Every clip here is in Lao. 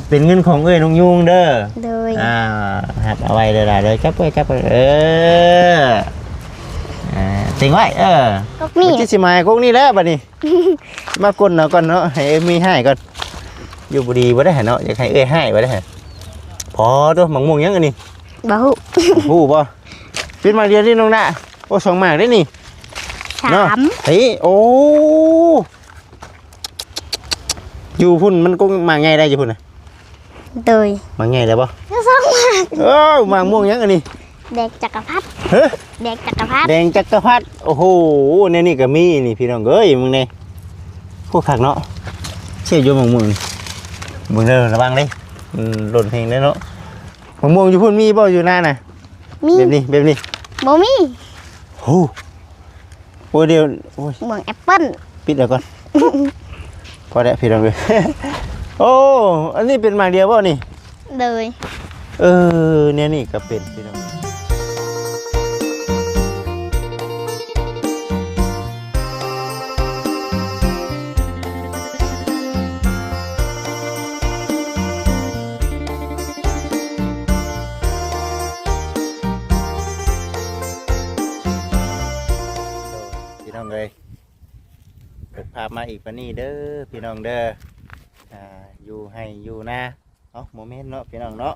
ເປັນເງິນຂອງເອື້ອຍນົກຍູງເດີ. ໂດຍ. ອ່າ ຮັບເອົາໄວ້ເດີຫຼານເດີ. ຈັບໄວ້ ຈັບໄວ້. ເອີ ອ່າ ເຕັງໄວ້. ເອີ ກົກນີ້ ມັນຊິໝາຍກົກນີ້ແຫຼະບັດນີ້. ມາກົນເອົາກ່ອນເນາະ ໃຫ້ເອື້ອຍມີໃຫ້ກ່ອນ. ຢູ່ບໍ່ດີບໍ່ໄດ້ຫັ້ນເນາະ ຢາກໃຫ້ເອື້ອຍໃຫ້ບໍ່ໄດ້ຫັ້ນ. ພໍຕົວະ ໝາກມ່ວງຫຍັງອັນນີ້? ບໍ່ຮູ້. ຮູ້ບໍ່? ເປັນໝາກດຽວນີ້ນ້ອງນາ. ໂອ້ ສອງໝາກເດ້ນີ້. ສາມ. ເນາະ ເຮີ້ຍ ໂອ້ ຢູ່ພຸ້ນມັນກົກໝາກໃຫຍ່ໄດ້ ຢູ່ພຸ້ນນະ. ໂດຍ. ໝາກໃຫຍ່ໄດ້ບໍ່? ສອງໝາກ. ເອີ ໝາກມ່ວງຫຍັງອັນນີ້? ແດງຈັກກະພັດ. ເຮີ້? ແດງຈັກກະພັດ. ແດງຈັກກະພັດ. ໂອ້ໂຫ ແນວນີ້ກໍມີນີ້ພີ່ນ້ອງເອີຍ ມຶງແນ່. ໂອ້ ຄັກເນາະ. ເຊຍຢູ່ໝາກມ່ວງນີ້ ເບິ່ງເດີ ລະວັງເດ້ ມັນຫຼົ່ນແຮງເດ້ເນາະ. ໝາກມ່ວງຢູ່ພຸ້ນມີບໍ່ ຢູ່ນານະ? ມີ. ແບບນີ້ ແບບນີ້ ບໍ່ມີ. ໂອ້ ໂອ້ ດຽວ ໂອ້ຍ ໝາກແອັບເປິ້ນ. ປິດແລ້ວກ່ອນ. ພໍແລ້ວພີ່ນ້ອງເອີຍ. ໂອ້ ອັນນີ້ເປັນໝາກດຽວບໍ່ນີ້? ໂດຍ. ເອີ ແນວນີ້ກໍເປັນພີ່ນ້ອງ. ພີ່ນ້ອງເອີຍ ເປີດພາບມາອີກປານນີ້ເດີພີ່ນ້ອງເດີ. ອ່າ ຢູ່ໄຮ່ຢູ່ນາ ເອົ້າ ບໍ່ແມ່ນເນາະພີ່ນ້ອງເນາະ.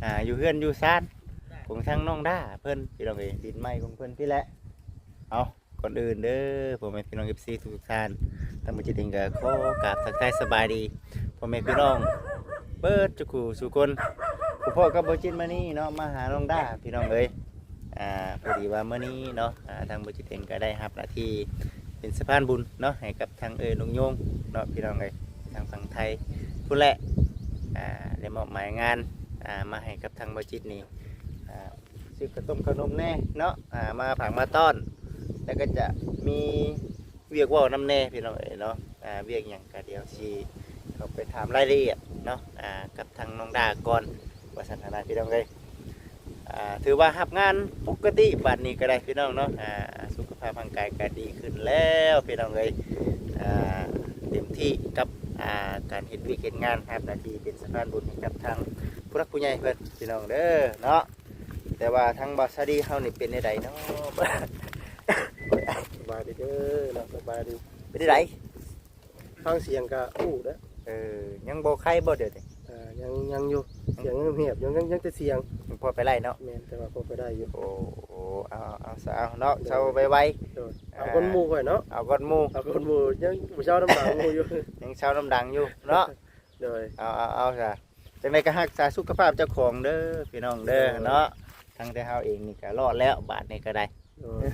ອ່າ ຢູ່ເຮືອນຢູ່ຊານຂອງທາງນ້ອງດ້າເພິ່ນພີ່ນ້ອງເອີຍ ດິນໃໝ່ຂອງເພິ່ນພີ້ແຫຼະ. ເອົ້າ ກ່ອນອື່ນເດີ ພໍ່ແມ່ພີ່ນ້ອງເອັຟຊີທຸກໆທ່ານ, ທາງບໍ່ຈິດເອງກໍຂໍກາບທັກທາຍສະບາຍດີພໍ່ແມ່ພີ່ນ້ອງເບິດທຸກຜູ້ສູ່ຄົນ. ພໍ້ກັບບໍ່ຈິດມື້ນີ້ເນາະ ມາຫານ້ອງດ້າພີ່ນ້ອງເອີຍ. ອ່າ ພໍດີວ່າມື້ນີ້ເນາະ ອ່າ ທາງບໍ່ຈິດເອງກໍໄດ້ຮັບໜ້າທີ່ເປັນສະພານບຸນເນາະ ໃຫ້ກັບທາງເອື້ອຍນົກຍູງເນາະ ພີ່ນ້ອງເອີຍ ທາງຝັ່ງໄທພຸ້ນແຫຼະ. ອ່າ ໄດ້ມອບໝາຍງານ ອ່າ ມາໃຫ້ກັບທາງບໍ່ຈິດນີ້ ອ່າ ຊື້ເຂົ້າຕົ້ມເຂົ້າໜົມແດ່ເນາະ ອ່າ ມາຝາກມາຕ້ອນ ແລ້ວກໍຈະມີວຽກເວົ້ານຳແດ່ພີ່ນ້ອງເອີຍເນາະ. ອ່າ ວຽກຫຍັງກໍດຽວຊິເຂົ້າໄປຖາມລາຍລະອຽດເນາະ ອ່າ ກັບທາງນ້ອງດ້າກ່ອນ ວ່າຊັ້ນນະພີ່ນ້ອງເອີຍ. ອ່າ ຖືວ່າຮັບງານປົກກະຕິບາດນີ້ກໍໄດ້ພີ່ນ້ອງເນາະ. ອ່າ ສຸຂະພາບຮ່າງກາຍກໍດີຂຶ້ນແລ້ວພີ່ນ້ອງເອີຍ. ອ່າ ເຕັມທີ່ກັບ ອ່າ ການເຮັດວຽກເຮັດງານ ຮັບໜ້າທີ່ເປັນສະພານບຸນໃຫ້ກັບທາງຜູ້ຫຼັກຜູ້ໃຫຍ່ເພິ່ນພີ່ນ້ອງເດີເນາະ. ແຕ່ວ່າທາງບ່າວຊາລີເຮົານີ້ເປັນແນວໃດເນາະ? ສະບາຍດີເດີເນາະ ສະບາຍດີ. ເປັນໃດ? ຟັງສຽງກະຮູ້ເດີ. ເອີ ຍັງບໍ່ໄຄບໍ່ດຽວນີ້? ອ່າ ຍັງ ຍັງຢູ່ ສຽງຍັງຫຽບຢູ່ ຍັງ ຍັງແຕ່ສຽງ ຍັງພໍໄປໄດ້ເນາະ. ແມ່ນ ແຕ່ວ່າພໍໄປໄດ້ຢູ່. ໂອ້ ເອົາ ເອົາ ເອົາ ເອົາເນາະ ເຊົາໄວໆ. ໂດຍ. ເອົາກ່ອນໝູ່ຂ້ອຍເນາະ ເອົາກ່ອນໝູ່ ເອົາກ່ອນໝູ່ ຍັງບໍ່ເຊົານຳດັງໝູ່ຢູ່ ຍັງເຊົານຳດັງຢູ່ເນາະ. ໂດຍ. ເອົາ ເອົາ ເອົາຊະ ຈັ່ງໃດກໍຮັກສາສຸຂະພາບເຈົ້າຂອງເດີພີ່ນ້ອງເດີເນາະ. ທັງແຕ່ເຮົາເອງນີ້ກໍລອດແລ້ວ ບາດນີ້ກໍໄດ້. ໂດຍ.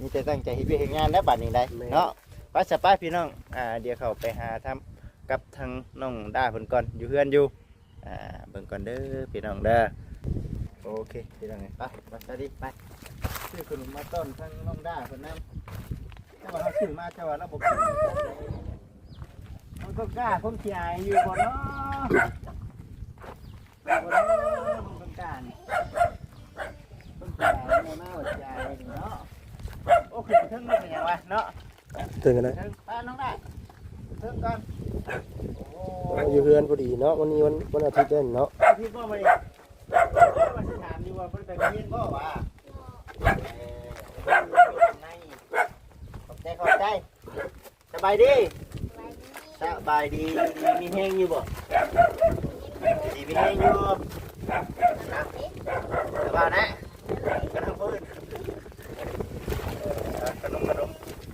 ມີແຕ່ຕັ້ງໃຈເຮັດວຽກເຮັດງານແລ້ວບາດນີ້ໄດ້ເນາະ. ໄປຊະ ໄປພີ່ນ້ອງ. ອ່າ ດຽວເຂົ້າໄປຫາທຳ ກັບທາງນ້ອງດ້າເພິ່ນກ່ອນ ຢູ່ເຮືອນຢູ່. ອ່າ ເບິ່ງກ່ອນເດີພີ່ນ້ອງເດີ. ໂອເຄພີ່ນ້ອງເອີຍ ໄປ ໄປສະດີ ໄປ ຊື້ຂະໜົມມາຕ້ອນທາງນ້ອງດ້າເພິ່ນນຳ. ແຕ່ວ່າເຮົາຊື້ມາ ແຕ່ວ່າລາວບໍ່ກິນ. ມັນກໍກ້າຄົນຂີ້ອາຍຢູ່ບໍ່ເນາະ? ບໍ່ເນາະ ມັນຄົນກ້ານີ້ ຄົນຂີ້ອາຍ ມາວ່າຂີ້ອາຍນີ້ເນາະ. ໂອ້ ຂຶ້ນເທິງນີ້ເປັນຫຍັງວະເນາະ? ເທິງກັນໄດ້ ເທິງ ໄປນ້ອງໄດ້ ເທິງກ່ອນ. ໂອ້ ຢູ່ເຮືອນພໍດີເນາະ ວັນນີ້ວັນ ວັນອາທິດເດ້ເນາະ. ອາທິດບໍ່ມື້ນີ້? ວ່າຊິຖາມຢູ່ວ່າບໍ່ໄດ້ໄປໂຮງຮຽນບໍ່ຫວາ? ເອີ ຂອບໃຈ ຂອບໃຈ. ສະບາຍດີ ສະບາຍດີ ຢູ່ດີມີແຮງຢູ່ບໍ່? ຢູ່ດີມີແຮງຢູ່ນະ ແຕ່ວ່ານະ ກໍນຳຜູ້ອື່ນ. ເອີ ຂະໜົມ ຂະໜົມ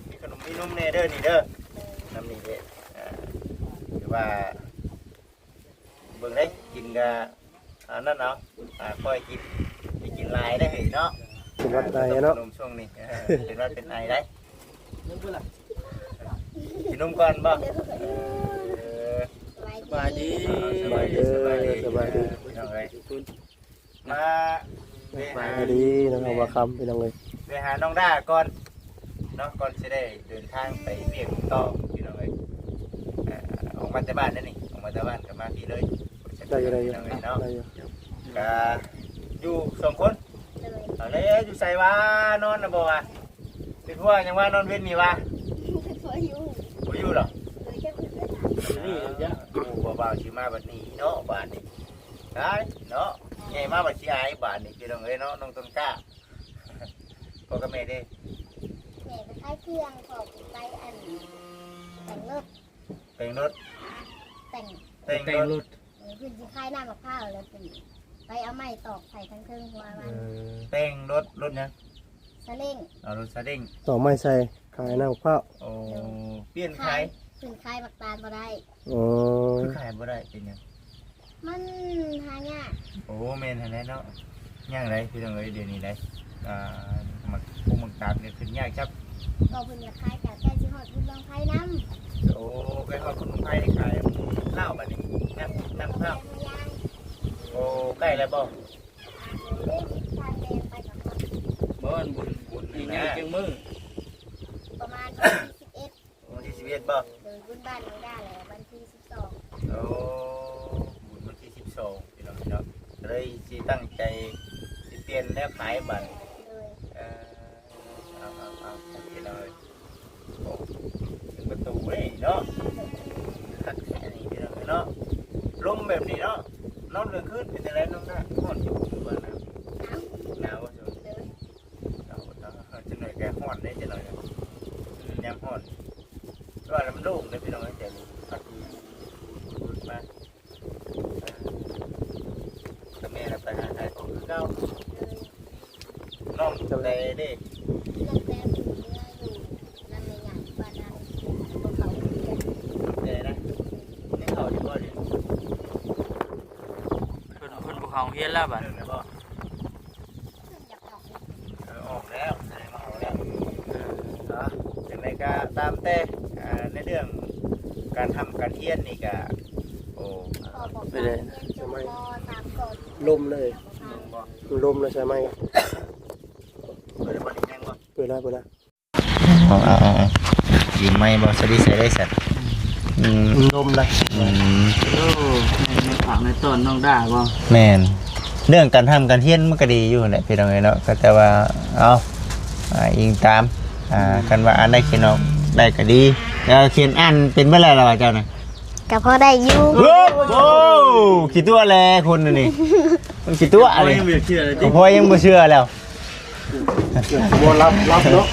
ມີຂະໜົມມີນົມແດ່ເດີນີ້ເດີ ນຳນີ້ເດ້. ເອີ ຖືວ່າ ເບິ່ງໄດ້ ກິນກະອັນນັ້ນເອົາ ອ່າ ຄ່ອຍກິນ ໄດ້ກິນຫຼາຍໄດ້ເຮີ້ຍເນາະ. ເປັນຫວັດໄອເນາະ ໜຸ່ມຊ່ວງນີ້ ເອີ ເປັນຫວັດເປັນໄອໄດ້. ກິນນົມກ່ອນບໍ່? ເອີ ສະບາຍດີ ສະບາຍດີ ສະບາຍດີ ສະບາຍດີ ພີ່ນ້ອງເອີຍ. ມາ ສະບາຍດີ ນ້ອງບ່າວຄຳ ພີ່ນ້ອງເອີຍ. ໄປຫານ້ອງດ້າກ່ອນເນາະ ກ່ອນຊິໄດ້ເດີນທາງໄປວຽກຕໍ່ ພີ່ນ້ອງເອີຍ. ເອີ ອອກມາແຕ່ບ້ານແລ້ວນີ້ ອອກມາແຕ່ບ້ານກໍມາພີ້ເລີຍ. ໄດ້ຢູ່ ໄດ້ຢູ່ ພີ່ນ້ອງເອີຍເນາະ ໄດ້ຢູ່. ກະຢູ່ສອງຄົນ. ໂດຍ. ເອົາແລ້ວ ຢູ່ໃສຫວາ? ນອນນະບໍ່ຫວາ? ເປັນຜົວຫຍັງຫວາ? ນອນເວັນນີ້ຫວາ? ບໍ່ຢູ່ ບໍ່ຢູ່ດອກ. ໂດຍ. ນີ້ ເອີ ຢູ່ນີ້ ເອີ ຢູ່ນີ້ ບໍ່ຫວ ເອົາຊິມາບັດນີ້ເນາະ ບາດນີ້ ຕາຍເນາະ ໃຫຍ່ມາບັດຊິອາຍບາດນີ້ ພີ່ນ້ອງເອີຍເນາະ ນ້ອງຕົ້ນກ້າ ພໍ່ກັບແມ່ເດ້ ແມ່ໄປຂາຍເຄື່ອງ ພໍ່ໄປອັນ ແຕ່ງລົດ ແຕ່ງລົດ ແຕ່ງ ແຕ່ງລົດ ເອີ ເພິ່ນຊິຂາຍນ້ຳໝາກພ້າວ ແລ້ວເພິ່ນໄປເອົາໄມ້ຕອກໃສ່ທາງເທິງຫົວມັນ ເອີ ແຕ່ງລົດ ລົດຫຍັງ? ສາເລັ້ງ ເອົາລົດສາເລັ້ງ ຕອກໄມ້ໃສ່ ຂາຍນ້ຳໝາກພ້າວ ໂອ້ ໂດຍ ປ່ຽນຂາຍ ຂາຍ ເພິ່ນຂາຍໝາກຕານບໍ່ໄດ້ ໂອ້ ຄືຂາຍບໍ່ໄດ້ ເປັນຫຍັງ? ມັນຫາຍາກ ໂອ້ ແມ່ນຫັ້ນແຫຼະເນາະ ຍາກໃດ໋ ພີ່ນ້ອງເອີຍ ດຽວນີ້ໃດ໋ ອ່າ ໝາກ ປູກໝາກຕານນີ້ຂຶ້ນຍາກຈັກ ກໍເພິ່ນຢາກຂາຍ ກະໃກ້ຊິຮອດບຸນບັ້ງໄຟນຳ ໂອ້ ໃກ້ຮອດບຸນບັ້ງໄຟນີ້ຂາຍລາວບັດນີ້ ນຳ ນຳລາວ ໂອ້ ໃກ້ແລ້ວບໍ່? ບໍ່ ບຸນ ບຸນນີ້ໃຫຍ່ຈັກມື້? ປະມານວັນທີສິບເອັດ ວັນທີສິບເອັດບໍ່? ໂດຍ ບຸນບ້ານນ້ອງດາແຫຼະ ວັນທີສິບສອງ ໂອ້ ບຸນວັນທີສິບສອງ ພີ່ນ້ອງເນາະ ກໍເລີຍຊິຕັ້ງໃຈຊິປ່ຽນແນວຂາຍບັດ ໂດຍ ເອີ ເອົາ ເອົາ ເອົາ ພີ່ນ້ອງເອີຍ ໂອ້ ເປັນປະຕູເດ້ເນາະ ຄັກແທ້ນີ້ ພີ່ນ້ອງເອີຍເນາະ ລົມແບບນີ້ເນາະ ນອນກາງຄືນເປັນຈັ່ງໃດນ້ອງນາ ຮ້ອນຢູ່ບໍ່ ຫຼືວ່າໜາວ? ໜາວ ໜາວບໍ່? ໂດຍ ເອົາ ເອົາ ເອົາ ຈັກໜ້ອຍກໍຮ້ອນເດ້ ຈັກໜ້ອຍກໍ ຍາມຮ້ອນ ແຕ່ວ່າມັນໂລ່ງເດ້ພີ່ນ້ອງເອີຍ ແຖວນີ້ ພັດມາ ແຕ່ແມ່ລະໄປຫາຂາຍຂອງຄືເກົ່າ ນ້ອງຈຳໄດ້ເດ້ ນ້ອງແປຢູ່ເມືອງຢູ່ນຳແມ່ໃຫຍ່ ບ້ານນາ ບໍ່ເຂົ້າໂຮງຮຽນ ແຕ່ນະ ຍັງເຂົ້າຢູ່ບໍ່ດຽວນີ້? ເພິ່ນ ເພິ່ນບໍ່ເຂົ້າໂຮງຮຽນແລ້ວບັດນີ້ ເລີກແລ້ວບໍ່? ເອີ ອອກແລ້ວ ສະແດງວ່າອອກແລ້ວ ເອີ ເນາະ ຈັ່ງໃດກໍຕາມແຕ່ ອ່າ ໃນເລື່ອງການຮ່ຳການຮຽນນີ້ກໍ ໂອ້ ເປັນໄດ ລົມເລີຍ ລົມເລີຍ ໃສ່ໄມ້ ເປີດແລ້ວບໍ່? ເປີດແລ້ວ ເປີດແລ້ວ ເປີດແລ້ວ ເອົາ ເອົາ ເອົາ ຢືມໄມ້ບໍ່? ສະດິ ໃສ່ໄດ້ສັດ ອືມ ລົມໄດ໋ ອືມ ໂອ້ ໃນ ໃນປາກໃນຕອນນ້ອງດ້າບໍ່? ແມ່ນ ເລື່ອງການຮ່ຳການຮຽນມັນກໍດີຢູ່ແຫຼະ ພີ່ນ້ອງເອີຍເນາະ ກໍແຕ່ວ່າ ເອົາ ອ່າ ອີງຕາມ ອ່າ ຄັນວ່າອ່ານໄດ້ຂຽນອອກໄດ້ກໍດີ ແລ້ວຂຽນອ່ານເປັນເບິດແລ້ວລະວ່າເຈົ້ານະ? ກໍພໍໄດ້ຢູ່ ໂອ້ ໂອ້ ຂີ້ຕົວະແຫຼະຄົນນີ້ ມັນຂີ້ຕົວະເລີຍ ຍັງບໍ່ເຊື່ອເລີຍຕິ ກໍພໍຍັງບໍ່ເຊື່ອແລ້ວ ບໍ່ລັບ ລັບເນາະ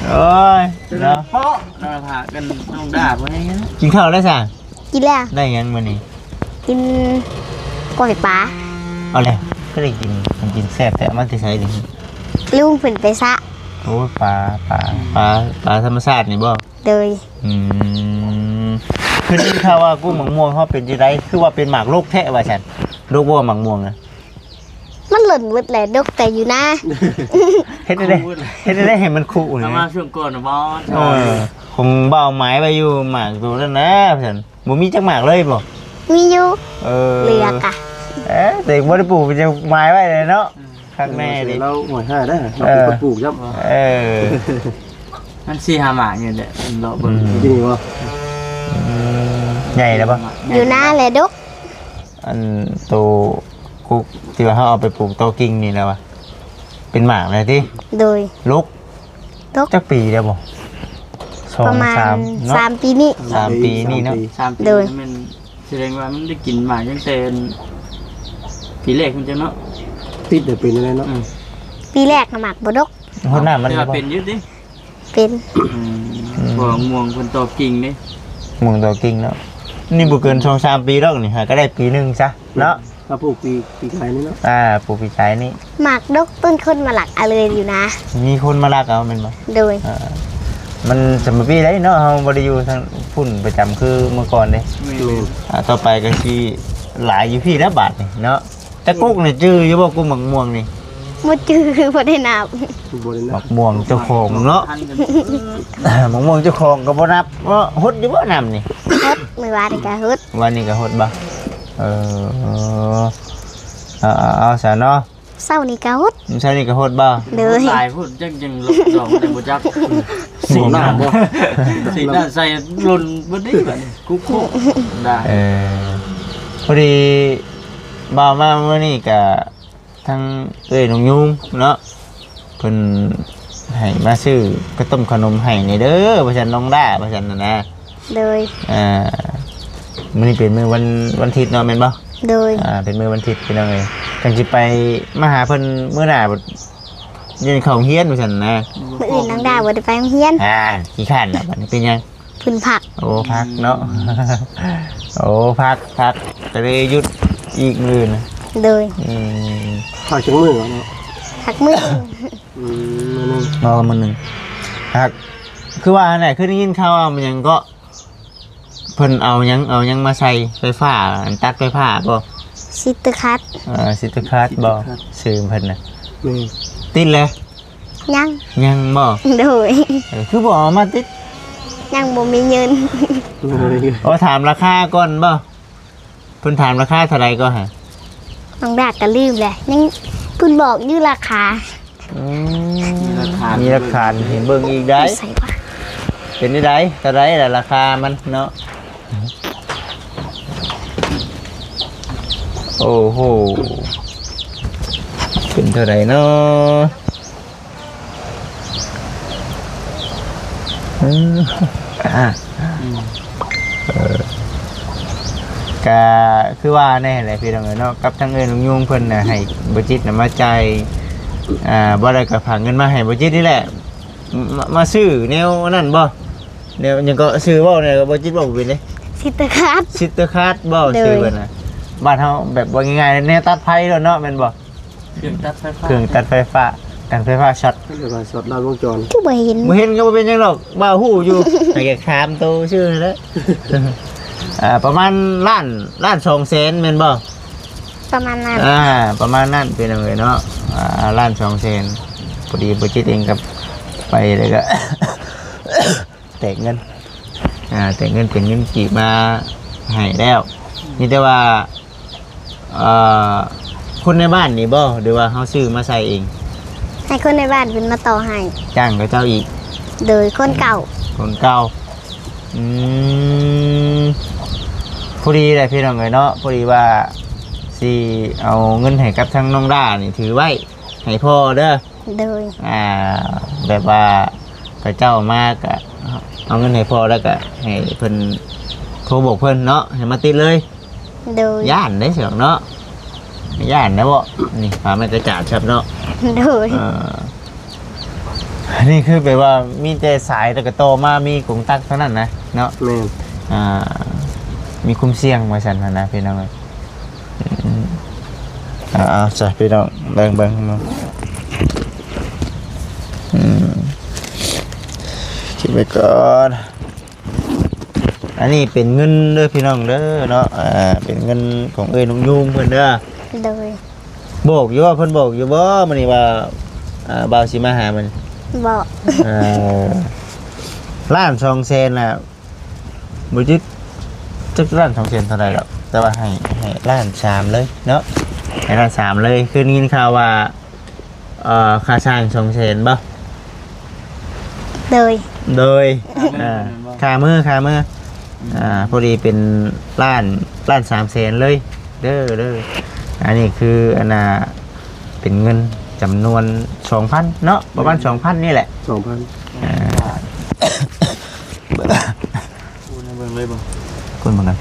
ໂອ້ຍ ເນາະ ເນາະ ພາກັນນ້ອງດ້າບໍ່ໄດ້ ກິນເຂົ້າແລ້ວຊະ? ກິນແລ້ວ ໄດ້ຫຍັງມື້ນີ້? ກິນກ້ອຍປາ ເອົາແຫຼະ ກໍໄດ້ກິນ ມັນກິນແຊບແທ້ ເອົາມາແຕ່ໃສນີ້? ລຸງເພິ່ນໄປຊະ ໂອ້ຍ ປາ ປາ ປາ ປາທຳມະຊາດນີ້ບໍ່? ໂດຍ ອືມ ຄືໄດ້ຍິນຂ່າວວ່າກຸ້ງໝາກມ່ວງເຮົາເປັນຈັ່ງໃດ ຄືວ່າເປັນໝາກດົກແທ້ວ່າຊັ້ນ ດົກບໍ່ໝາກມ່ວງນະ? ມັນຫຼົ່ນເບິດແຫຼະ ດົກແຕ່ຢູ່ນາ ເຮັດແນວໃດ ເຮັດແນວໃດໃຫ້ມັນຄຸນີ້ ເອົາມາຊ່ວງກ່ອນນະບໍ່? ເອີ ຂອງບ່າວໝາຍໄວ້ຢູ່ໝາກໂຕນັ້ນນະ ວ່າຊັ້ນ ບໍ່ມີຈັກໝາກເລີຍບໍ່? ມີຢູ່ ເອີ ເຫຼືອກະ ເອີ ແຕ່ບໍ່ໄດ້ປູກ ເປັນຫຍັງໝາຍໄວ້ເລີຍເນາະ ອືມ ຄັກແນ່ເດ້ ລາວຫ້ອຍຫ້າຍໄດ໋ ເອີ ລາວເປັນຄົນປູກຊ້ຳ ເອີ ມັນສີ່ຫ້າໝາກນີ້ແຫຼະ ເລາະເບິ່ງ ອືມ ທີ່ນີ້ບໍ່? ອືມ ໃຫຍ່ແລ້ວບໍ່? ຢູ່ນາແຫຼະດົກ ອັນໂຕກຸກທີ່ວ່າເຮົາເອົາໄປປູກຕໍກິ່ງນີ້ນະວ່າ ເປັນໝາກແລ້ວຕິ? ໂດຍ ດົກ ດົກ ຈັກປີແລ້ວບໍ່? ສອງ ປະມານ ສາມ ເນາະ ສາມປີນີ້ ສາມປີນີ້ເນາະ ສາມປີ ໂດຍ ແມ່ນ ສະແດງວ່າມັນໄດ້ກິນໝາກຕັ້ງແຕ່ປີແລກພຸ້ນຈັກເນາະ ຕິດໄດ້ເປັນຈັ່ງໃດເນາະ ອືມ ປີແລກນະໝາກບໍ່ດົກ ຫົດນ້ຳມັນ ແຕ່ວ່າເປັນຢູ່ຕິ? ເປັນ ອືມ ອືມ ເພາະວ່າມ່ວງເພິ່ນຕໍກິ່ງເດ້ ມ່ວງຕໍກິ່ງເນາະ ນີ້ບໍ່ເກີນສອງສາມປີດອກນີ້ ຫາກໍໄດ້ປີໜຶ່ງຊະເນາະ ມາປູກປີ ປີກາຍນີ້ເນາະ ອ່າ ປູກປີກາຍນີ້ ໝາກດົກ ຕົ້ນຄົນມາລັກເອົາເລີຍຢູ່ນາ ມີຄົນມາລັກເອົາແມ່ນບໍ່? ໂດຍ ອ່າ ມັນສະໝັຍປີໃດເນາະ ເຮົາບໍ່ໄດ້ຢູ່ທາງພຸ້ນປະຈຳຄືເມື່ອກ່ອນເດ້ ແມ່ນ ອ່າ ຕໍ່ໄປກໍຊິຫຼາຍຢູ່ພີ້ແລ້ວບາດນີ້ເນາະ ແຕ່ກົກນີ້ຈື່ຢູ່ບໍ່ ກົກໝາກມ່ວງນີ້? ບໍ່ຈື່ ບໍ່ໄດ້ນັບ ບໍ່ໄດ້ນັບ ໝາກມ່ວງເຈົ້າຂອງເນາະ ໝາກມ່ວງເຈົ້າຂອງກໍບໍ່ນັບເນາະ ຫົດຢູ່ບໍ່ນ້ຳນີ້? ຫົດ ມື້ວານນີ້ກໍຫົດ ວານນີ້ກໍຫົດບໍ່? ເອີ ເອົາ ເອົາ ເອົາຊະເນາະ ເຊົ້ານີ້ກໍຫົດ ເຊົ້ານີ້ກໍຫົດບໍ່? ໂດຍ ຕາຍພຸ້ນ ຈັກຍັງດອງໄດ້ບໍ່ຈັກ ສີໜ້າບໍ່ ສີໜ້າໃສ່ຫຼົ່ນເບິດເດ້ບັດນີ້ ຄຸກຄຸກໄດ້ ເອີ ພໍດີບ່າວມາມື້ນີ້ກໍ ທາງເອື້ອຍນ້ອງຍຸງເນາະ ເພິ່ນໃຫ້ມາຊື້ເຂົ້າຕົ້ມເຂົ້າໜົມໃຫ້ແດ່ເດີ ວ່າຊັ້ນ ນ້ອງດ້າ ວ່າຊັ້ນນະ ໂດຍ ອ່າ ມື້ນີ້ເປັນມື້ວັນ ວັນທິດເນາະ ແມ່ນບໍ່? ໂດຍ ອ່າ ເປັນມື້ວັນທິດ ພີ່ນ້ອງເອີຍ ຈັ່ງຊິໄປມາຫາເພິ່ນມື້ໜ້າ ບາດຢ້ານເຂົ້າໂຮງຮຽນວ່າຊັ້ນນະ. ມື້ອື່ນນ້ອງດາບໍ່ໄດ້ໄປໂຮງຮຽນ. ອ່າ ຂີ້ຄ້ານລະ ບາດນີ້ເປັນຫຍັງ? ເພິ່ນພັກ. ໂອ້ ພັກເນາະ. ໂອ້ ພັກ ພັກ ກໍເລີຍຢຸດອີກມື້ອື່ນ. ໂດຍ ອືມ ພັກຈັກມື້ເນາະ? ພັກມື້ໜຶ່ງ. ອືມ ມື້ໜຶ່ງ. ອໍ ມື້ໜຶ່ງ ພັກ. ຄືວ່າຫັ້ນແຫຼະ ຄືໄດ້ຍິນຂ່າວວ່າມັນຫຍັງເກາະ ເພິ່ນເອົາຫຍັງ ເອົາຫຍັງມາໃສ່ໄຟຟ້າ ອັນຕັດໄຟຟ້າບໍ່? ຊິດຕະຄັດ. ເອີ ຊິດຕະຄັດບໍ່? ຊິດຕະຄັດ ຊື່ເພິ່ນນະ. ແມ່ນ. ຕິດແລ້ວ? ຍັງ. ຍັງບໍ່? ໂດຍ. ເອີ ຄືບໍ່ເອົາມາຕິດ? ຍັງບໍ່ມີເງິນ. ໂດຍ. ໂອ້ ຖາມລາຄາກ່ອນບໍ່? ເພິ່ນຖາມລາຄາເທົ່າໃດກໍຫາ? ນ້ອງດາກໍລືມແຫຼະ ຍັງເພິ່ນບອກຢູ່ລາຄາ. ອືມ ມີຫຼັກຖານ ມີຫຼັກຖານໃຫ້ເບິ່ງອີກໄດ໋. ຢູ່ໃສວະ? ເປັນຈັ່ງໃດ ເທົ່າໃດລະລາຄາມັນເນາະ? ໂອ້ໂຫ ເປັນເທົ່າໃດເນາະ? ອືມ ອ່າ ອືມ ເອີ ກະຄືວ່າແນ່ແຫຼະພີ່ນ້ອງເອີຍເນາະ ກັບທາງເອື້ອຍນ້ອງຍຸງເພິ່ນນະ ໃຫ້ບໍ່ຈິດນະມາຈ່າຍ ອ່າ ບໍ່ໄດ້ກໍຝາກເງິນມາໃຫ້ບໍ່ຈິດນີ້ແຫຼະ ມາ ມາຊື້ແນວນັ້ນບໍ່? ແນວຫຍັງກໍ ຊື່ເວົ້າແນ່ ບໍ່ຈິດເວົ້າບໍ່ເປັນເດ້. ຊິດຕະຄັດ. ຊິດຕະຄັດບໍ່? ໂດຍ. ຊື່ເພິ່ນນະ ບ້ານເຮົາແບບວ່າງ່າຍໆ ແນວຕັດໄຟໂລດເນາະ ແມ່ນບໍ່? ເຄື່ອງຕັດໄຟຟ້າ ເຄື່ອງຕັດໄຟຟ້າ ກັນໄຟຟ້າຊັອດ ເອີ້ນວ່າຊັອດລັດວົງຈອນ. ຄືບໍ່ເຫັນ ບໍ່ເຫັນກໍບໍ່ເປັນຫຍັງດອກ ວ່າຮູ້ຢູ່ ໃຫ້ແກຖາມໂຕຊື່ນັ້ນແຫຼະ. ອ່າ ປະມານລ້ານ ລ້ານສອງແສນແມ່ນບໍ່? ປະມານນັ້ນ. ອ່າ ປະມານນັ້ນພີ່ນ້ອງເອີຍເນາະ ອ່າ ລ້ານສອງແສນ. ພໍດີບໍ່ຈິດເອງກໍໄປ ແລ້ວກໍ ແຕກເງິນ ອ່າ ແຕກເງິນເປັນເງິນກີບມາໃຫ້ແລ້ວ. ມີແຕ່ວ່າ ເອີ ຄົນໃນບ້ານນີ້ບໍ່ ຫຼືວ່າເຮົາຊື້ມາໃສ່ເອງ? ໃຫ້ຄົນໃນບ້ານເພິ່ນມາຕໍ່ໃຫ້. ຈ້າງເຂົາເຈົ້າອີກ? ໂດຍ ຄົນເກົ່າ. ຄົນເກົ່າ. ອືມ ພໍດີແຫຼະພີ່ນ້ອງເອີຍເນາະ ພໍດີວ່າຊິເອົາເງິນໃຫ້ກັບທາງນ້ອງດານີ້ຖືໄວ້ໃຫ້ພໍ່ເດີ. ໂດຍ. ອ່າ ແບບວ່າເຂົາເຈົ້າມາກະເອົາເງິນໃຫ້ພໍ່ ແລ້ວກະໃຫ້ເພິ່ນໂທບອກເພິ່ນເນາະ ໃຫ້ມາຕິດເລີຍ. ໂດຍ. ຢ້ານເດ້ຊະເນາະ ຢ້ານນະບໍ່? ນີ້ ຜ້າໄມ້ກະຈາດຊັບເນາະ. ໂດຍ. ເອີ ນີ້ຄືແບບວ່າມີແຕ່ສາຍ ແລ້ວກະຕໍ່ມາມີກົງຕັກເທົ່ານັ້ນນະເນາະ. ແມ່ນ. ອ່າ ມີຄວາມສ່ຽງວ່າຊັ້ນຫັ້ນນະ ພີ່ນ້ອງເອີຍ. ອືມ ເອົາ ເອົາ ຈ້ະ ພີ່ນ້ອງ ເບິ່ງ ເບິ່ງເນາະ. ອືມ ເກັບໄວ້ກ່ອນ. ອັນນີ້ເປັນເງິນເດີພີ່ນ້ອງເດີເນາະ ອ່າ ເປັນເງິນຂອງເອື້ອຍນ້ອງຍຸງເພິ່ນເດີ. ໂດຍ. ບອກຢູ່ບໍ່ ເພິ່ນບອກຢູ່ບໍ່ມື້ນີ້ວ່າ ອ່າ ບ່າວຊິມາຫາມື້ນີ້? ບອກ. ເອີ ລ້ານສອງແສນນະ ບໍ່ຈິດຈັກລ້ານສອງແສນເທົ່າໃດດອກ ແຕ່ວ່າໃຫ້ ໃຫ້ລ້ານສາມເລີຍເນາະ ໃຫ້ລ້ານສາມເລີຍ. ຄືໄດ້ຍິນຂ່າວວ່າ ເອີ ຄ່າສ້າງສອງແສນບໍ່? ໂດຍ. ໂດຍ. ຄ່າມື້ ອ່າ ຄ່າມື້ ຄ່າມື້ ອືມ ອ່າ ພໍດີເປັນລ້ານ ລ້ານສາມແສນເລີຍເດີ ເດີ. ອັນນີ້ຄືອັນນ່າ ເປັນເງິນຈຳນວນສອງພັນເນາະ ປະມານສອງພັນນີ້ແຫຼະ ສອງພັນ. ອ່າ ໂອ້ຍ ເບິ່ງເລີຍບໍ່? ຄົນເບິ່ງກັນ.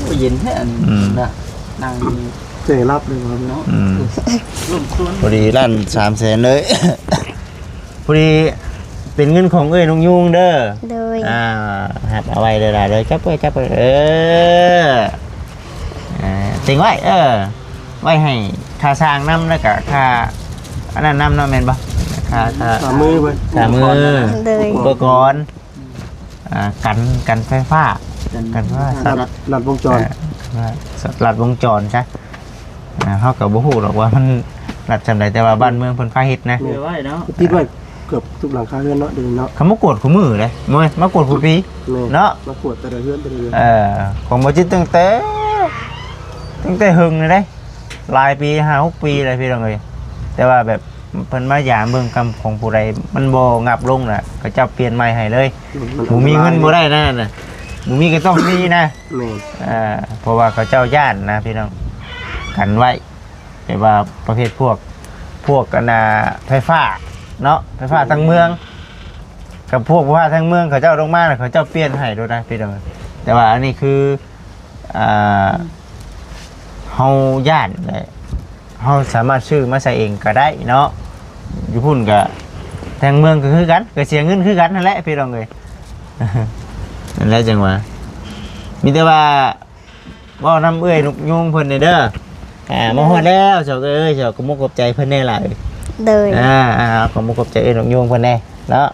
ໂອ້ຍ ເຢັນແທ້ອັນ ອືມ ນະ ນັ່ງ ເຈລັບເລີຍເນາະ. ອືມ ລົມຊວນ ພໍດີລ້ານສາມແສນເລີຍ. ພໍດີເປັນເງິນຂອງເອື້ອຍນ້ອງຍຸງເດີ. ໂດຍ. ອ່າ ຮັບເອົາໄວ້ເດີຫຼານເດີ. ຈັບໄວ້ ຈັບໄວ້ ເອີ ອ່າ ເຕັງໄວ້ ເອີ ໄວ້ໃຫ້ຄ່າສ້າງນຳ ແລ້ວກະຄ່າອັນນັ້ນນຳເນາະ ແມ່ນບໍ່? ຄ່າ ຄ່າ ຄ່າມືໄວ້ ຄ່າມື ອຸປະກອນ ອຸປະກອນ ອ່າ ກັນ ກັນໄຟຟ້າ ກັນ ກັນໄຟຟ້າ ລັດ ລັດວົງຈອນ ເອີ ລັດວົງຈອນຊະ. ອ່າ ເຮົາກໍບໍ່ຮູ້ດອກວ່າມັນລັດສ່ຳໃດ ແຕ່ວ່າບ້ານເມືອງເພິ່ນພາເຮັດນະ ຕິດໄວ້ເນາະ ຕິດໄວ້ເກືອບທຸກຫຼັງຄາເຮືອນເນາະ ດຽວນີ້ເນາະ. ເຂົາມາກວດຄູ່ມື້ເດ້ ມາ ມາກວດຄູ່ປີເນາະ ມາກວດແຕ່ລະເຮືອນ ແຕ່ລະເຮືອນ. ເອີ ຂອງບໍ່ຈິດຕັ້ງແຕ່ ຕັ້ງແຕ່ເຫິງແລ້ວເດ້ ຫຼາຍປີ ຫ້າຫົກປີແລ້ວ ພີ່ນ້ອງເອີຍ. ແຕ່ວ່າແບບ ເພິ່ນມາຢາມເບິ່ງກຳຂອງຜູ້ໃດມັນບໍ່ຫງັບລົງນະ ເຂົາເຈົ້າປ່ຽນໃໝ່ໃຫ້ເລີຍ. ມັນ ບໍ່ມີເງິນບໍ່ໄດ້ນະ ອັນນັ້ນນະ ບໍ່ມີກໍຕ້ອງມີນະ. ແມ່ນ. ອ່າ ເພາະວ່າເຂົາເຈົ້າຢ້ານນະພີ່ນ້ອງ ກັນໄວ້ ແບບວ່າປະເພດພວກ ພວກອັນນ່າ ໄຟຟ້າເນາະ ໄຟຟ້າທາງເມືອງ ກັບພວກໄຟຟ້າທາງເມືອງ ເຂົາເຈົ້າລົງມາ ເຂົາເຈົ້າປ່ຽນໃຫ້ໂລດນະພີ່ນ້ອງ. ແຕ່ວ່າອັນນີ້ຄື ອ່າ ເຮົາຢ້ານແຫຼະ ເຮົາສາມາດຊື້ມາໃສ່ເອງກໍໄດ້ເນາະ. ຢູ່ພຸ້ນກໍທາງເມືອງກໍຄືກັນ ກໍເສຍເງິນຄືກັນຫັ້ນແຫຼະພີ່ນ້ອງເອີຍ. ນັ້ນແຫຼະຈັ່ງວ່າ ມີແຕ່ວ່າເວົ້ານຳເອື້ອຍນົກຍູງເພິ່ນແດ່ເດີ. ອ່າ ມາຮອດແລ້ວ ສາວເອີຍ ສາວ ຂອບມຸກຂອບໃຈເພິ່ນແດ່ຫຼາຍ. ໂດຍ ອ່າ ຂອບມຸກຂອບໃຈເອື້ອຍນົກຍູງເພິ່ນແດ່ເນາະ.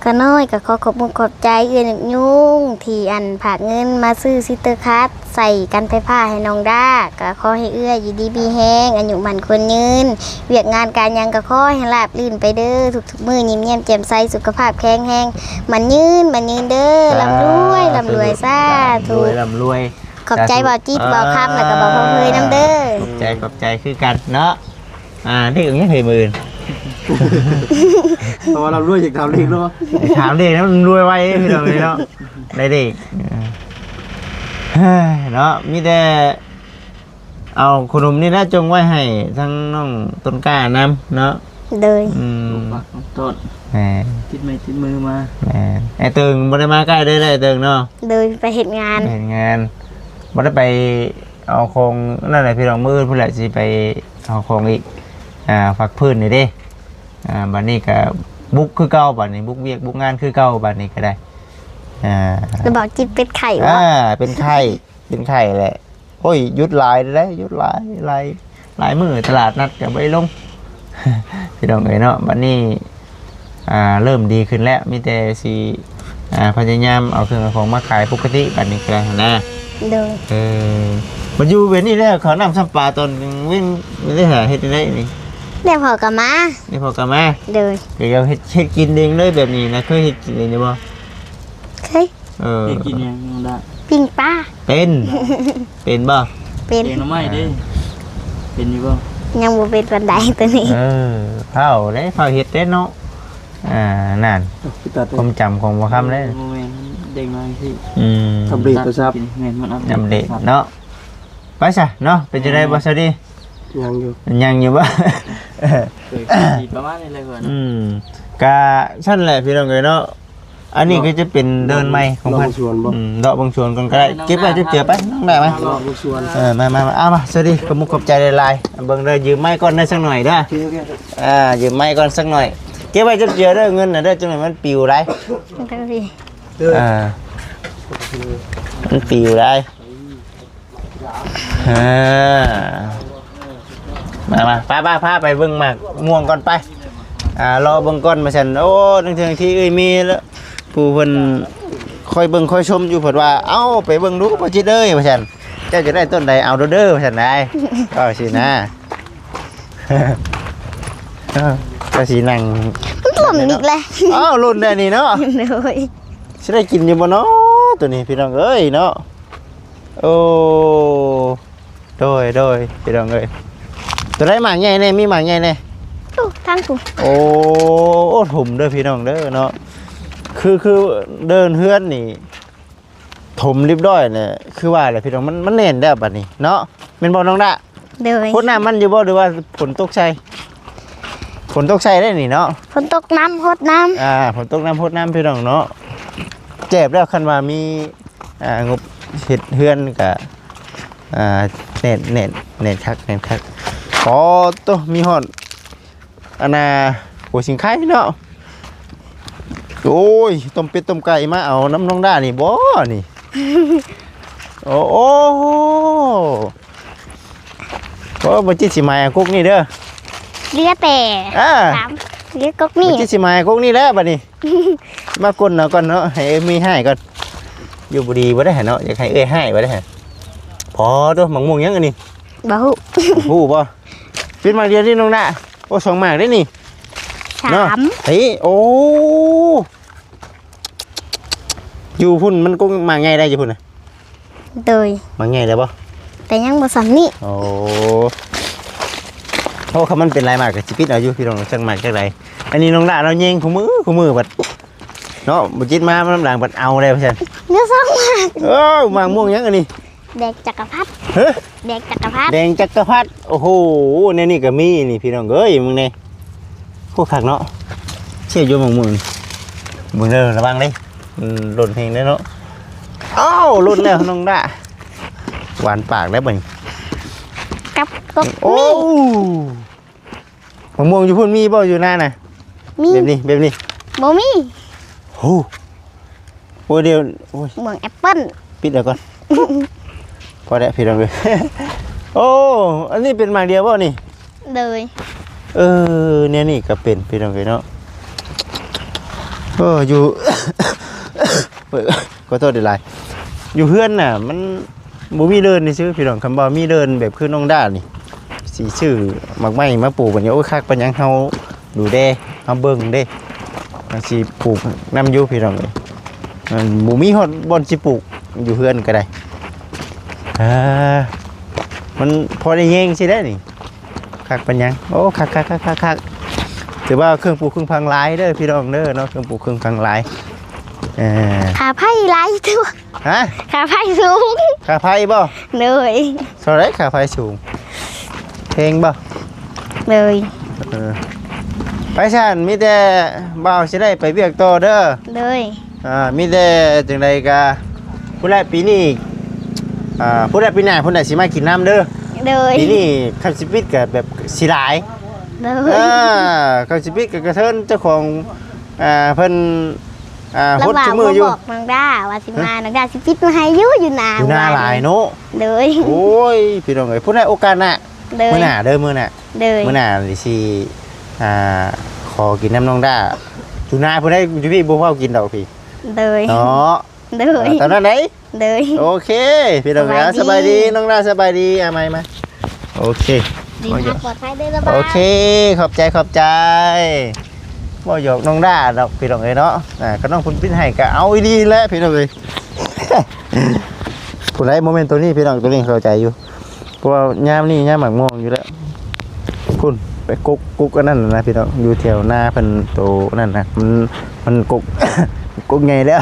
ຂ້ານ້ອຍກໍຂໍຂອບມຸກຂອບໃຈເອື້ອຍນົກຍູງ ທີ່ອັນຝາກເງິນມາຊື້ຊິດເຕີຄັດໃສ່ກັນໄຟຟ້າໃຫ້ນ້ອງດ້າ. ກໍຂໍໃຫ້ເອື້ອຍຢູ່ດີມີແຮງ ອາຍຸໝັ້ນຂວັນຍືນ ວຽກງານການຫຍັງກໍຂໍໃຫ້ລາບລື່ນໄປເດີ. ທຸກໆມື້ຍິ້ມແຍ້ມແຈ່ມໃສ ສຸຂະພາບແຂງແຮງ ໝັ້ນຍືນ ໝັ້ນຍືນເດີ. ສາທຸ ລ່ຳລວຍ ລ່ຳລວຍ ສາທຸ ລ່ຳລວຍ ລ່ຳລວຍ. ຂອບໃຈ ສາທຸ ບ່າວຈິດ ອ່າ ບ່າວຄຳ ແລ້ວກໍບ່າວພອງເຮີຍນຳເດີ. ຂອບໃຈ ຂອບໃຈຄືກັນເນາະ. ອ່າ ເດັກຍັງເຄີຍມື້ອື່ນ ເພາະວ່າລາວລວຍ ຢາກຖາມເລກເນາະ ຖາມເລກນຳລວຍໄວເດ້ພີ່ນ້ອງເອີຍເນາະ ໄດ້ເລກ. ເອີ ເນາະ ມີແຕ່ເອົາຂະໜົມນີ້ແຫຼະ ຈົ່ງໄວ້ໃຫ້ທັງນ້ອງຕົ້ນກ້ານຳເນາະ. ໂດຍ ອືມ ຂອງຝາກຂອງຕ້ອນ ແມ່ນ ຕິດໄມ້ຕິດມືມາ. ແມ່ນ ໄອ້ເຕີງບໍ່ໄດ້ມາໃກ້ເລີຍ ໄອ້ເຕີງເນາະ. ໂດຍ ໄປເຮັດງານ ໄປເຮັດງານ ບໍ່ໄດ້ໄປເອົາຂອງນັ້ນແຫຼະພີ່ນ້ອງ ມື້ອື່ນພຸ້ນແຫຼະ ຊິໄປເອົາຂອງອີກ ອ່າ ພັກພື້ນນີ້ເດ້. ອ່າ ບັດນີ້ກໍບຸກຄືເກົ່າ ບັດນີ້ບຸກວຽກບຸກງານຄືເກົ່າ ບັດນີ້ກໍໄດ້. ອ່າ ລະບອກຈິດເປັນໄຂ້ບໍ່? ອ່າ ເປັນໄຂ້ ເປັນໄຂ້ແຫຼະ. ໂອ້ຍ ຢຸດຫຼາຍແລ້ວ ຢຸດຫຼາຍ ຫຼາຍ ຫຼາຍມື້ ຕະຫຼາດນັດກໍບໍ່ໄດ້ລົງ ພີ່ນ້ອງເອີຍເນາະ. ບັດນີ້ ອ່າ ເລີ່ມດີຂຶ້ນແລ້ວ ມີແຕ່ຊິ ອ່າ ພະຍາຍາມເອົາເຄື່ອງເອົາຂອງມາຂາຍປົກກະຕິ ບັດນີ້ກໍໄດ້ຫັ້ນນະ. ໂດຍ ເອີ ມາຢູ່ແບບນີ້ແລ້ວ ເຂົ້ານ້ຳຊ້ຳປາຕອນກາງເວັນ ໄດ້ຫາເຮັດຈັ່ງໃດນີ້? ແມ່ພໍ່ກໍມາ ແມ່ພໍ່ກໍມາ. ໂດຍ ກໍເຮັດ ເຮັດກິນເອງເລີຍແບບນີ້ນະ. ເຄີຍເຮັດກິນເອງຢູ່ບໍ່? ເຄີຍ. ເອີ ເຮັດກິນຫຍັງນ້ອງດາ? ປີ້ງປາ. ເປັນ ເປັນບໍ່? ເປັນ. ແກງໜໍ່ໄມ້ເດ້ ເປັນຢູ່ບໍ່? ຍັງບໍ່ເປັນປານໃດໂຕນີ້. ເອີ ເຝົ້າເດ້ ເຝົ້າເຮັດເດ້ເນາະ. ອ່າ ນັ້ນ ເອີ ຄືຕາແຕກ ຄວາມຈຳຂອງບໍ່ຄຳເດ້. ບໍ່ແມ່ນ ເດັກນ້ອຍທີ່ ອືມ ອັບເດດໂທລະສັບ. ແມ່ນ ມັນອັບເດດ ອັບເດດເນາະ. ໄປຊະເນາະ ເປັນຈັ່ງໃດບໍ່ສາວດີ? ຍັງຢູ່ ຍັງຢູ່ບໍ່? ເຄີຍຂີ່ປະມານນີ້ແຫຼະເພິ່ນ. ອືມ ກະຊັ້ນແຫຼະພີ່ນ້ອງເອີຍເນາະ. ອັນນີ້ຄືຈະເປັນເດີ່ນໃໝ່ຂອງເພິ່ນ ເລາະເບິ່ງສວນບໍ່? ອືມ ເລາະເບິ່ງສວນກ່ອນກໍໄດ້. ເກັບໄວ້ຈຸບເຈືອໄປ ນ້ອງໄດ້ມາ ເລາະເບິ່ງສວນ. ເອີ ມາໆໆ ເອົາມາ ສະຫວັດດີ ຂອບມຸກຂອບໃຈຫຼາຍໆ. ເບິ່ງເດີ ຢືມໄມ້ກ່ອນເດີ ສັກໜ້ອຍເດີ. ໂອເຄ ໂອເຄ ອ່າ ຢືມໄມ້ກ່ອນສັກໜ້ອຍ ເກັບໄວ້ຈຸບເຈືອເດີ ເງິນນະເດີ ຈັກໜ້ອຍມັນປິວໄດ໋. ອ່າ ມັນປິວໄດ໋. ອ່າ ມາ ມາ ໄປ ໄປ ພາໄປເບິ່ງໝາກມ່ວງກ່ອນໄປ. ອ່າ ເລາະເບິ່ງກ່ອນວ່າຊັ້ນ. ໂອ້ ທັງເທິງທີ່ເອື້ອຍມີແລ້ວ ຜູ້ເພິ່ນຄອຍເບິ່ງຄອຍຊົມຢູ່ ເພິ່ນວ່າ ເອົ້າ ໄປເບິ່ງດູ ພໍ່ຈິດເອີຍ ວ່າຊັ້ນ. ເຈົ້າຈະໄດ້ຕົ້ນໃດເອົາໂລດເດີ ວ່າຊັ້ນໄດ໋ ເວົ້າຊີ້ນະ. ເຈົ້າຊິນັ່ງ ມັນຫຼົ່ນອີກແລ້ວ. ອ້າວ ຫຼົ່ນແລ້ວນີ້ເນາະ. ໂດຍ ຊິໄດ້ກິນຢູ່ບໍ່ເນາະ ໂຕນີ້ ພີ່ນ້ອງເອີຍເນາະ. ໂອ້ ໂດຍ ໂດຍ ພີ່ນ້ອງເອີຍ. ໂຕໃດໝາກໃຫຍ່ແດ່? ມີໝາກໃຫຍ່ແດ່? ໂອ້ ທາງພຸ້ນ. ໂອ້ ຖົມເດີພີ່ນ້ອງເດີເນາະ. ຄື ຄືເດີ່ນເຮືອນນີ້ຖົມລຽບຮ້ອຍແຫຼະ ຄືວ່າແຫຼະພີ່ນ້ອງ. ມັນ ມັນແໜ້ນແລ້ວບັດນີ້ເນາະ ແມ່ນບໍ່ນ້ອງດາ? ໂດຍ ຫົດນ້ຳມັນຢູ່ບໍ່ ຫຼືວ່າຝົນຕົກໃສ່? ຝົນຕົກໃສ່ໄດ໋ນີ້ເນາະ. ຝົນຕົກນ້ຳຫົດນ້ຳ. ອ່າ ຝົນຕົກນ້ຳຫົດນ້ຳ ພີ່ນ້ອງເນາະ. ແຈບແລ້ວ ຄັນວ່າມີ ອ່າ ງົບເຮັດເຮືອນກະ ອ່າ ແໜ້ນ ແໜ້ນ ແໜ້ນຄັກ ແໜ້ນຄັກ. ອໍ ໂຕ ມີຮອດ ອັນນ່າ ຫົວສິງໄຄເນາະ. ໂອ້ຍ ຕົ້ມເປັດຕົ້ມໄກ່ມາເອົານຳນ້ອງດ້ານີ້ບໍ່ນີ້? ໂອ້ ໂອ້ ໂອ້ ບໍ່ຈິດຊິໝາຍເອົາກົກນີ້ເດີ. ເຫຼືອແຕ່ ອ່າ ສາມ ເຫຼືອກົກນີ້ ບໍ່ຈິດຊິໝາຍເອົາກົກນີ້ແຫຼະບັດນີ້. ມາກົນເອົາກ່ອນເນາະ ໃຫ້ເອື້ອຍມີຮ້າຍກ່ອນ. ຢູ່ບໍ່ດີບໍ່ໄດ້ຫັ້ນເນາະ ຢາກໃຫ້ເອື້ອຍຮ້າຍບໍ່ໄດ້ຫັ້ນ. ພໍໂຕ ໝາກມ່ວງຫຍັງອັນນີ້? ບໍ່ຮູ້. ຮູ້ບໍ່? ເປັນໝາກດຽວນີ້ນ້ອງນະ. ໂອ້ ສອງໝາກເດ້ນີ້ ສາມ ເນາະ. ເອີ ໂອ້ ຢູ່ພຸ້ນມັນກົກໝາກໃຫຍ່ໄດ້ຢູ່ພຸ້ນນະ. ໂດຍ ໝາກໃຫຍ່ໄດ້ບໍ່? ແຕ່ຍັງບໍ່ສ່ຳນີ້. ໂອ້ ໂອ້ ຄັນມັນເປັນຫຼາຍໝາກກໍຊິປິດເອົາຢູ່ ພີ່ນ້ອງ ຈັກໝາກຈັກໃດ. ອັນນີ້ນ້ອງດາລາວແຍ່ງຄູ່ມື້ ຄູ່ມື້ບັດເນາະ ບໍ່ຈິດມານຳຫຼັງບັດເອົາແລ້ວວ່າຊັ້ນ. ເຫຼືອສອງໝາກ. ເອີ ໝາກມ່ວງຫຍັງອັນນີ້? ແດງຈັກກະພັດ. ຮະ? ແດງຈັກກະພັດ ແດງຈັກກະພັດ. ໂອ້ໂຫ ແນວນີ້ກໍມີນີ້ ພີ່ນ້ອງເອີຍ ມຶງແນ່. ໂຄດຄັກເນາະ ເຊຍຢູ່ໝ່ອງມື້ນີ້. ເບິ່ງເດີ ລະວັງເດ້ ມັນຫຼົ່ນແຮງເດ້ເນາະ. ອ້າວ ຫຼຸດແລ້ວນ້ອງດາ ຫວານປາກແລ້ວບັດນີ້ ກັບກົກ ໂອ້ ນີ້ ມະມ່ວງຢູ່ພຸ້ນມີບໍ່ ຢູ່ນານະ? ມີ ແບບນີ້ ແບບນີ້ ບໍ່ມີ ໂຫ ໂອ້ຍ ດຽວ ໂອ້ຍ ມ່ວງແອັບເປິ້ນ ປິດແລ້ວກ່ອນ ພໍແລ້ວພີ່ນ້ອງເອີຍ ໂອ້ ອັນນີ້ເປັນໝາກດຽວບໍ່ນີ້? ໂດຍ ເອີ ແນວນີ້ກໍເປັນພີ່ນ້ອງເອີຍເນາະ ເອີ ຢູ່ ເອີ ຂໍໂທດຫຼາຍໆ ຢູ່ເຮືອນນະ ມັນບໍ່ມີເດີ່ນຊື່ໆ ພີ່ນ້ອງ ຄັນວ່າມີເດີ່ນແບບຄືນ້ອງດ້ານີ້ ຊິຊື້ໝາກໄມ້ມາປູກບັດນີ້ ໂອ້ຍ ຄັກປານຫຍັງ ເຮົາດູແລ ເຮົາເບິ່ງເດ້ ເຮົາຊິປູກນຳຢູ່ ພີ່ນ້ອງເອີຍ ມັນບໍ່ມີຮອດບ່ອນຊິປູກ ຢູ່ເຮືອນກໍໄດ້ ເອີ ມັນພໍໄດ້ແຍງຊິໄດ້ນີ້ ຄັກປານຫຍັງ ໂອ້ ຄັກໆໆໆ ຖືວ່າເຄື່ອງປູເຄື່ອງຝັງຫຼາຍເດີພີ່ນ້ອງເດີເນາະ ເຄື່ອງປູເຄື່ອງຝັງຫຼາຍ ເອີ ຄ່າໄຟຫຼາຍຕົວະ ຮະ ຄ່າໄຟສູງ ຄ່າໄຟບໍ່? ໂດຍ ເທົ່າໃດຄ່າໄຟສູງ ແພງບໍ່? ໂດຍ ເອີ ໄປຊັ້ນ ມີແຕ່ບ່າວຊິໄດ້ໄປວຽກຕໍ່ເດີ ໂດຍ ອ່າ ມີແຕ່ຈັ່ງໃດກະ ພຸ້ນແຫຼະປີນີ້ ອ່າ ພຸ້ນແຫຼະປີໜ້າພຸ້ນແຫຼະຊິມາກິນນຳເດີ ໂດຍ ປີນີ້ຄັນຊິປິດກະແບບຊິຫຼາຍ ໂດຍ ອ່າ ຄັນຊິປິດກະກະເຊີນເຈົ້າຂອງ ອ່າ ເພິ່ນ ອ່າ ຫົດຊຸມື້ຢູ່ ບອກນ້ອງດ້າວ່າຊິມາ ຮະ ນ້ອງດ້າຊິປິດມາໃຫ້ຢູ່ ຢູ່ນາ ຢູ່ນາຫຼາຍເນາະ ໂດຍ ໂອ້ຍ ພີ່ນ້ອງເອີຍ ພຸ້ນແຫຼະໂອກາດໜ້າ ໂດຍ ມື້ໜ້າເດີ ມື້ໜ້າ ໂດຍ ມື້ໜ້າຊິ ອ່າ ຂໍກິນນຳນ້ອງດ້າ ຢູ່ນາພຸ້ນໃດ ຢູ່ພີ້ບໍ່ເຂົ້າກິນດອກພີ້ ໂດຍ ເນາະ ໂດຍ ອ່າ ຕາມນັ້ນໃດ ໂດຍ ໂອເຄ ພີ່ນ້ອງ ສະບາຍດີ ສະບາຍດີ ນ້ອງດ້າ ສະບາຍດີ ອ່າ ມາ ມາ ໂອເຄ ດີ ໂອເຄ ປອດໄພເດີ ສະບາຍ ໂອເຄ ຂອບໃຈ ຂອບໃຈ ບໍ່ຢອກນ້ອງດ້າດອກ ພີ່ນ້ອງເອີຍເນາະ ອ່າ ກໍນ້ອງເພິ່ນປິດໃຫ້ກໍເອົາອີ່ຫຼີແຫຼະ ພີ່ນ້ອງເອີຍ ຜູ້ໃດບໍ່ແມ່ນໂຕນີ້ ພີ່ນ້ອງ ໂຕນີ້ເຂົ້າໃຈຢູ່ ເພາະວ່າຍາມນີ້ຍາມໝາກມ່ວງຢູ່ແລ້ວ ພຸ້ນ ໄປກົກ ກົກອັນນັ້ນນະພີ່ນ້ອງ ຢູ່ແຖວນາເພິ່ນໂຕນັ້ນນະ ມັນ ມັນກົກ ກົກໃຫຍ່ແລ້ວ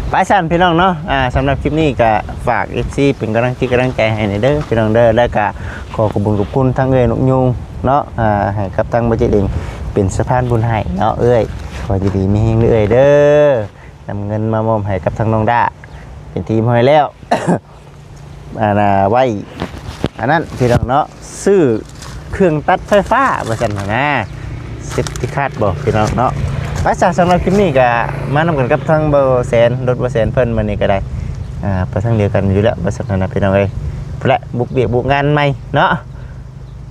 ໄປຊັ້ນພີ່ນ້ອງເນາະ ອ່າ ສຳລັບຄລິບນີ້ກະຝາກເອັຟຊີເປັນກຳລັງຈິດກຳລັງໃຈໃຫ້ແດ່ເດີພີ່ນ້ອງເດີ ແລ້ວກະຂໍຂອບຄຸນຂອບຄຸນທາງເອື້ອຍນົກຍູງເນາະ ອ່າ ໃຫ້ກັບທາງບໍ່ຈິດເອງເປັນສະພານບຸນໃຫ້ເນາະເອື້ອຍ ຂໍຢູ່ດີມີແຮງເດີ້ເອື້ອຍເດີ ນຳເງິນມາມອບໃຫ້ກັບທາງນ້ອງດ້າ ເປັນທີ່ຮຽບຮ້ອຍແລ້ວ ອັນນ່າ ໄວ້ ອັນນັ້ນພີ່ນ້ອງເນາະ ຊື້ເຄື່ອງຕັດໄຟຟ້າວ່າຊັ້ນນະ ເຊັບຕິຄາດບໍ່ພີ່ນ້ອງເນາະ ໄປຊະ ສຳລັບຄລິບນີ້ກະມານຳກັນກັບທາງບໍ່ແສນ ລົດບໍ່ແສນເພິ່ນມື້ນີ້ກະໄດ້ ອ່າ ໄປທາງດຽວກັນຢູ່ແລ້ວວ່າຊັ້ນນະ ພີ່ນ້ອງເອີຍ ພຸ້ນແຫຼະ ບຸກວຽກບຸກງານໃໝ່ເນາະ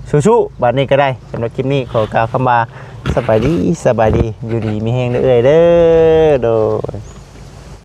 ສູ້ໆ ບາດນີ້ກະໄດ້ ສຳລັບຄລິບນີ້ຂໍກ່າວຄຳວ່າ ສະບາຍດີ ສະບາຍດີ ຢູ່ດີມີແຮງເດີ້ເອື້ອຍເດີ ໂດຍ.